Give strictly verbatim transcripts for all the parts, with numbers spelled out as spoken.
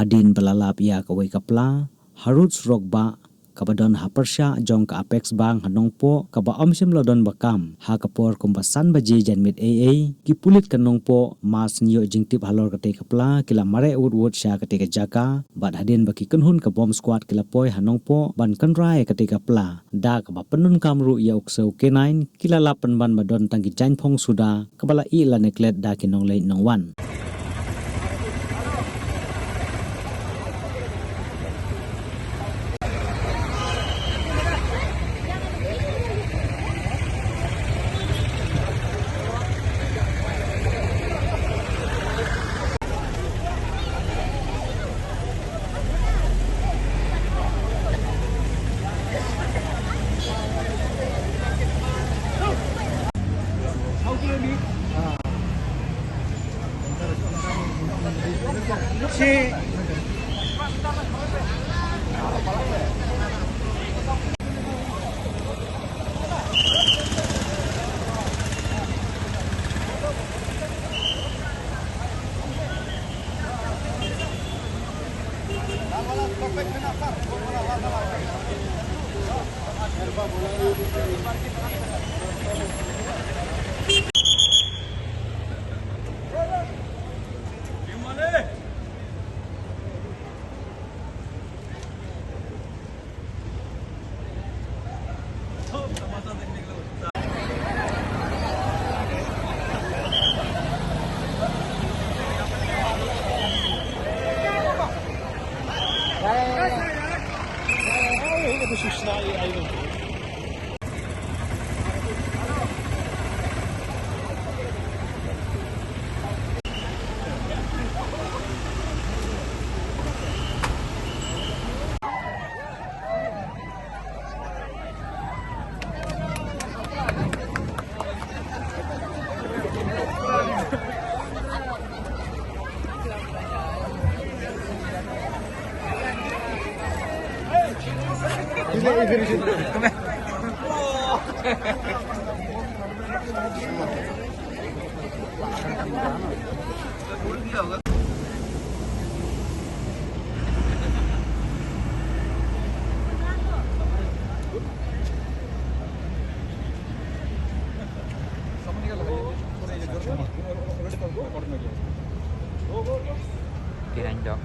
Hadien ba la lap ïa kawei ka pla harud surok bah kaba don ha pyrshah jong ka Apex Bank ha Nongpoh, kaba ym shym la don ba kam ha ka por kumba san baje janmiet eiei, ki pulit ka Nongpoh, mar shu ïoh jingtip halor katei ka pla, ki la mareh wut wut sha katei ka jaka. Bad hadien ba ki kynhun ka Bomb Squad ki la poi ha Nongpoh ban kynra ïa katei ka pla, da kaba pyndonkam ruh ïa u ksew K nine, ki la lap pynban ba don tang ki jaiñphong suda kaba la ih lane klet da ki nongleit nongwan. Behind dog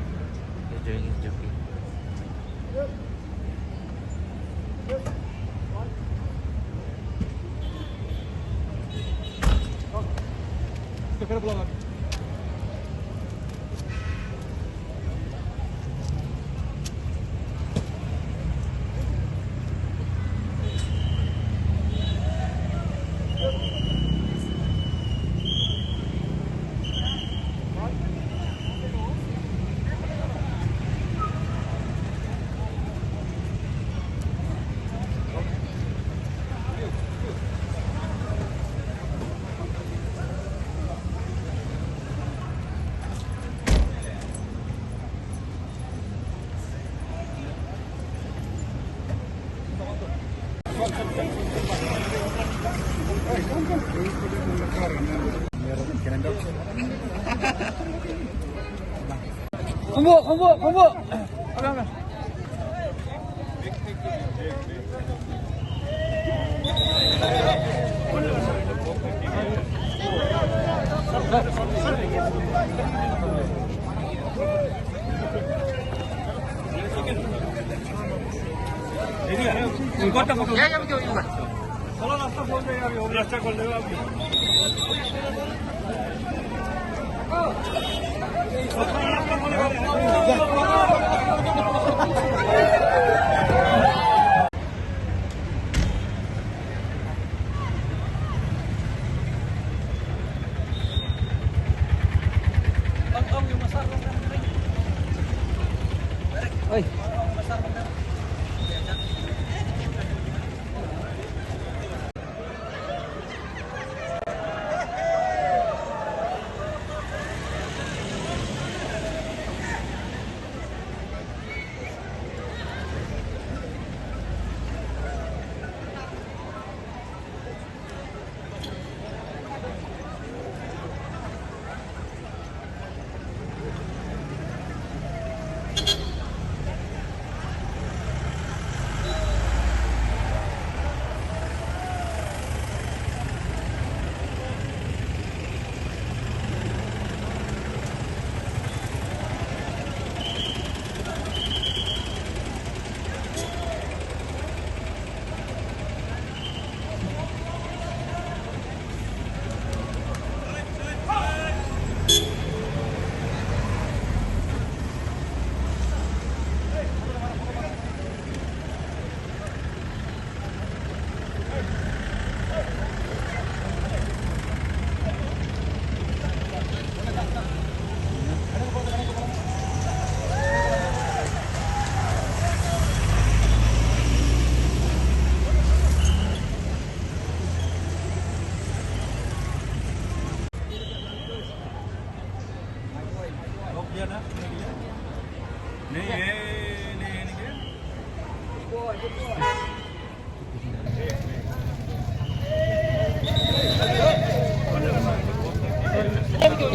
is doing his duty. Khumbu, khumbu, khumbu.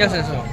Eso, eso.